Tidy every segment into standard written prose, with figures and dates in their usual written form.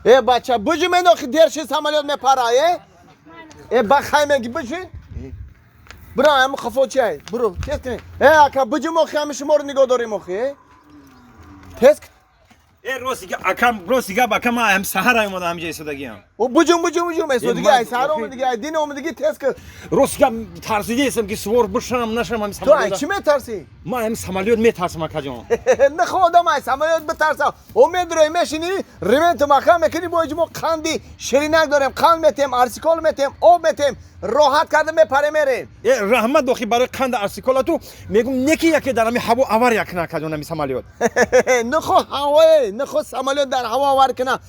Э бача, буҷумен охи дер ши самолёт мепара, э? Э ба хай меги бушин? Буро ҳамин хафо чиай? Буро, тез кунед. Э ака, буҷум охи ҳамин шуморо нигоҳ дорем охи, э? Тез Э рости гап, акам, рости гап, акам, ман ҳам саҳар омадам ҳамҷа истодагиам. О буҷум, буҷум, буҷум, эсодиги, Э, ай саҳар омадиги, ай дин омадиги, тез кун. Рости гап, тарсидаестам ки сувор бишам, нашам ҳами Ту ай самолёт. чӣ метарсӣ? Ман ҳами самолёт метарсам, акаҷон. Нахо одам ай самолёт битарса. О медрои мешинӣ, ременту маҳкам мекунӣ, бо иҷ мо қанди ширинак дорем, қанд метем, арсикол метем, об метем, роҳат карда мепаре мерем. Э раҳмат охи барои қанда арсикола ту мегум неки яке дар ҳами ҳаво авария кунад, акаҷон, ҳами самолёт. Нахо ҳавое, нахо самолёт дар ҳаво авар куна.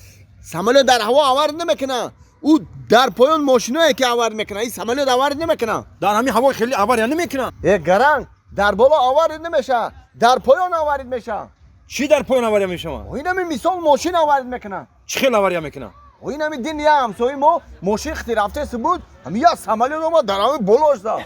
Самолёт дар ҳаво авар намекуна. Ӯ дар поён мошиное ки авар мекуна, ин самолёт авар намекуна. Дар ҳами ҳаво хеле авария намекунад. Э гаранг, дар боло аварид намеша, дар поён аварид меша. Чӣ дар поён авария мешавад? Инами мисол мошин аварид мекуна. Чӣ хел авария мекунад? Инами дин я ҳамсои мо мошин хити рафтеси буд, ҳами я самолёт омад дар ҳами болош зад.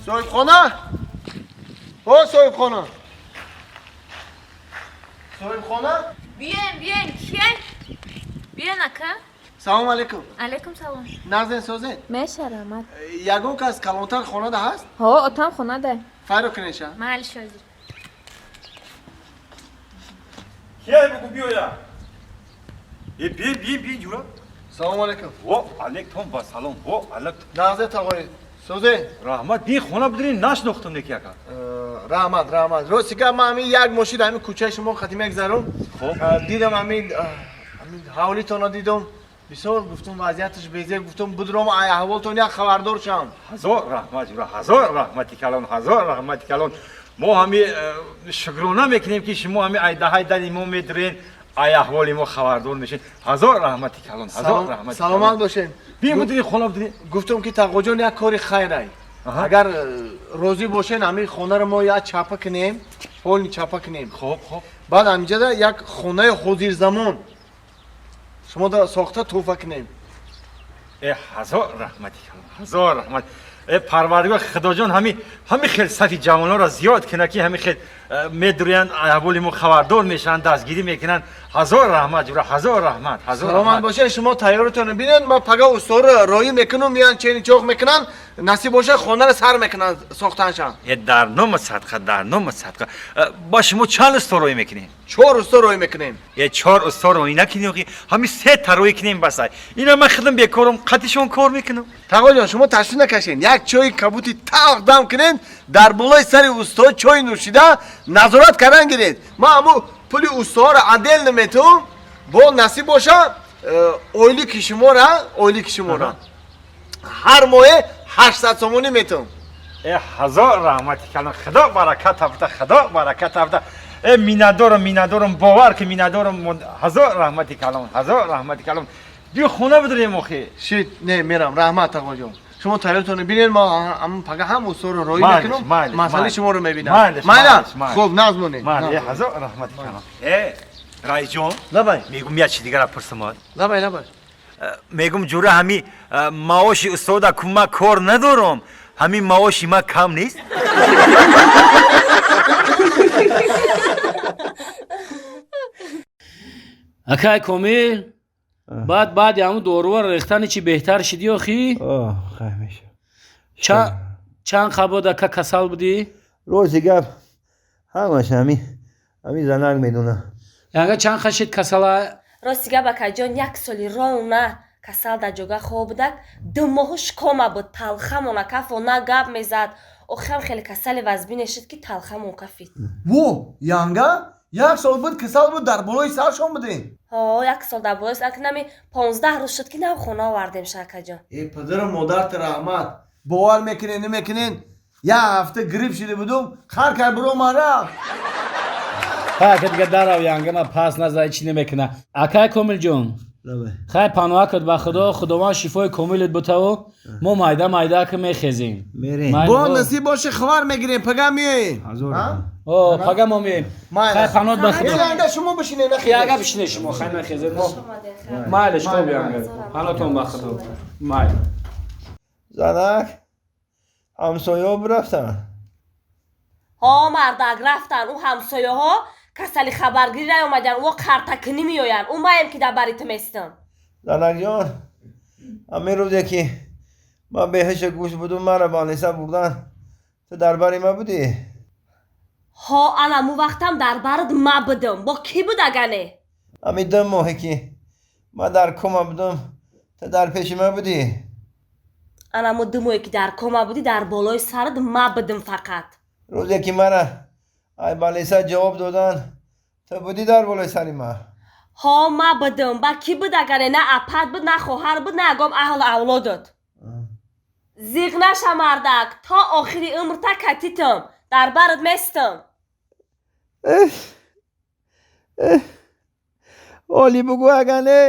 Соҳибхона? О соҳибхона. Соҳибхона? Биёем, биёем, кияй? Биён, ака. Салом алейкум. Алейкум салом. Нағзен созен? Меша, раҳмат. Ягон кас калонтар хонада ҳаст? Ҳо, отам хонада. Файро кунеша. Майли, шозир. Кияй бугу биёя? Э би би би ҷура. Салом алейкум. Во алейкум ва салом. Во алейкум. Нағзе тағои. Созен? Раҳмат, би хона бидурин нашнохтам неки ака. Раҳмат, раҳмат. Рости гап ман ҳамин як мошин ҳамин кӯчаи шумо хати мегзарум. Хоб. Дидам ҳамин ҳавлитонро дидам. Бисёр гуфтум вазъияташ безеб, гуфтум будром ай аҳволтон як хабардор шавам. Ҳазор раҳмат ҷура, ҳазор раҳмати калон, ҳазор раҳмати калон. Мо ҳами шукрона мекунем ки шумо ҳами ай даҳаи дари мо медурен, ай аҳволи мо хабардор мешед. Ҳазор раҳмати калон, ҳазор раҳмати. Саломат бошед. Би будурин хона бидурин. Гуфтум ки тағоҷон як кори хайрай. Агар розӣ бошен ҳамин хонаро мо як чапа кунем, полни чапа кунем. Хоб, хоб. Баъд ҳаминҷода як хонаи ҳозирзамон шумо да сохта тӯҳфа кунем. Э ҳазор раҳмати калон, ҳазор раҳмат. Э парвардигор худоҷон ҳами ҳами хел сафи ҷавононро зиёд кунад ки ҳами хел медурянд, аҳволи мо хабардор мешаванд, дастгирӣ мекунанд. Ҳазор раҳмат ҷура, ҳазор раҳмат, ҳазор Саломат раҳмат. бошед, шумо тайёритонро бинед, ман пага усторо роӣ мекунам, меян чени чоқ мекунанд, насиб бошад хонаро сар мекунанд сохтаншан. Э дар нома садқа, дар нома садқа. Ба шумо чанд усто роӣ мекунем? Чор усто роӣ мекунем. Э чор усто роӣ накунем, охи ҳами се та роӣ кунем басай. Ина ман худам бекорам, қатишон кор мекунам. Тағоҷон, шумо ташвиш накашед, як чойи кабути талх дам кунед, дар болои сари усто чой нӯшида назорат кардан гиред. Ман ҳамун пули устоҳоро отдельно метавам, бо насиб боша ойлики шуморо, ойлики шуморо ҳар моҳе 800 сомонӣ метавам. Э ҳазор раҳмати калон, худо баракат афта, худо баракат афта. Э миннатдорам, миннатдорам, бовар ки миннатдорам. Ҳазор раҳмати калон, ҳазор раҳмати калон. Биё хона бидурем охи. Шит, не мерам, раҳмат тағоҷон. Шумо тайёртонро бинед, мо ҳамун пага ҳам усторо роӣ мекунам, масъалаи шуморо мебинам. Майла, хуб, нағз монед. Майли, ҳазор раҳмати калон. Э раисҷон, лабай. Мегум як чи дигара пурсам. Лабай, лабай. Мегум ҷура ҳами маоши устода ку ман кор надорам. Ҳамин маоши ман кам нест? Акай Комил, баъд баъди ҳамун доруа рехтани чӣ беҳтар шидӣ охи? Хай меша. Чанд қабод ака касал будӣ? Рости гап ҳамаш ҳами занак медона. Янга чанд қашид касала? Рости гап, акаҷон, як соли рона касал дар ҷога хоб будак, ду моҳу шикома буд, талхамона кафо на гап мезад. Охирам хеле касали вазбине шуд ки талхамон кафид. Во, янга? Як сол буд касал буд, дар болои саршон будем. Ҳо, як сол дар болои сар, нами 15 рӯз шуд ки нав хона овардем ша, акаҷон. Э падару модарта раҳмат. Бовар мекунен, намекунен? Як ҳафта грипп шида будум, хар кар биро ман рафт. Хай ака, дига дарав, янгама пас назай, чӣ намекуна. Акай Комилҷон, хай, паноҳ кад ба Худо, Худованд шифои комилат бутаву мо майда майда ки мехезем. Мерем. Бо насиб боше, хабар мегирем, пага меоем. Ҳазор. О, пага мо меем. Хай, паноҳ ба Худо. Янга, шумо бишине, нахезед. Яга, бишине шумо, хай, нахезед мо. Майлеш, хоб, янга, паноҳтон ба Худо, майл. Занак, ҳамсояҳо рафтанд? Ҳо, мардак, рафтан. Ӯ ҳамсояҳо касали хабаргирӣ наёмадан, ӯ қартакунӣ меоянд. Ӯ маем ки дар бари ту местам. Занакҷон, ҳамин рӯзе ки ман беҳушу гӯш будум, маро больница бурдан, ту дар бари ма будӣ? Ҳо, ана му вақтам дар бард ма будум, бо кӣ буд агане? Ҳамин 2 моҳе ки ман дар кома будум, ту дар пеши ма будӣ? Ана му 2 моҳе ки дар кома будӣ, дар болои сарат ма будум фақат. Рӯзе ки мара ай больница ҷавоб додан, ту будӣ дар болои сари ма? Ҳо, ма будум, ба кӣ буд агане? На апат буд, на хоҳар буд, на ягом аҳлу авлодот. Зиғ наша, мардак, то охири умрта катитам, дар барат местам. Оли, бугӯ агане,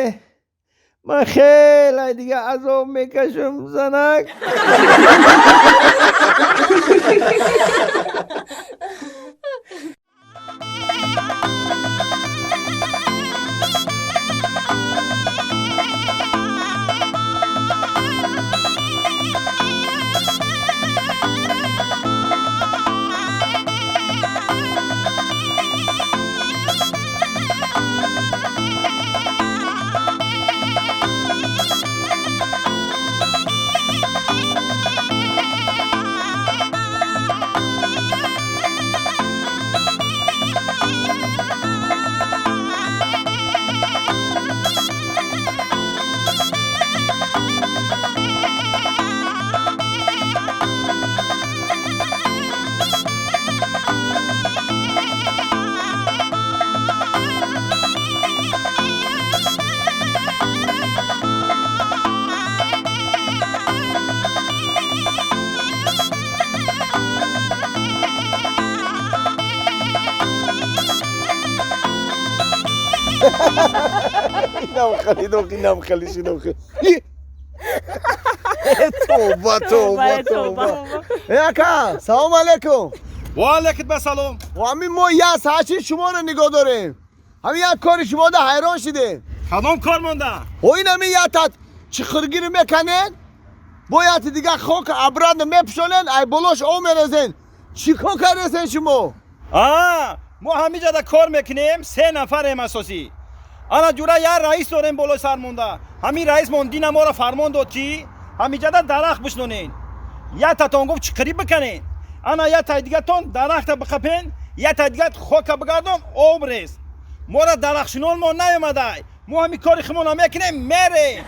ман хеле дига азоб мекашам, занак. Инам халидо, инам халиш, инам хали. Тавба, тавба, тавба! Э, ака, салом алейкум. Ва алайкум ассалом. Ҳамин мо як соат шуморо нигоҳ дорем, ҳамин як кори шумо да ҳайрон шидем. Кадом кор монда? О, ин ҳамин як та чиқиргиро меканен, бо яти дига хок обратно мепӯшонен, ай болош об мерезен. Чӣ кор кардесен шумо? А мо ҳамиҷада кор мекунем, се нафарем асосӣ. Ана ҷура, як раис дорем болои сар монда. Ҳамин раис мон дина моро фармон дод, ки ҳамиҷада дарахт бишнонен. Як татон гуфт, чиқирӣ биканен, ана як тай дигатон дарахта биқапен, як тай дигат хока бигардон, об рез. Мора дарахтшинон мо наёмадай, мо ҳамин кори химона мекунем, мерем.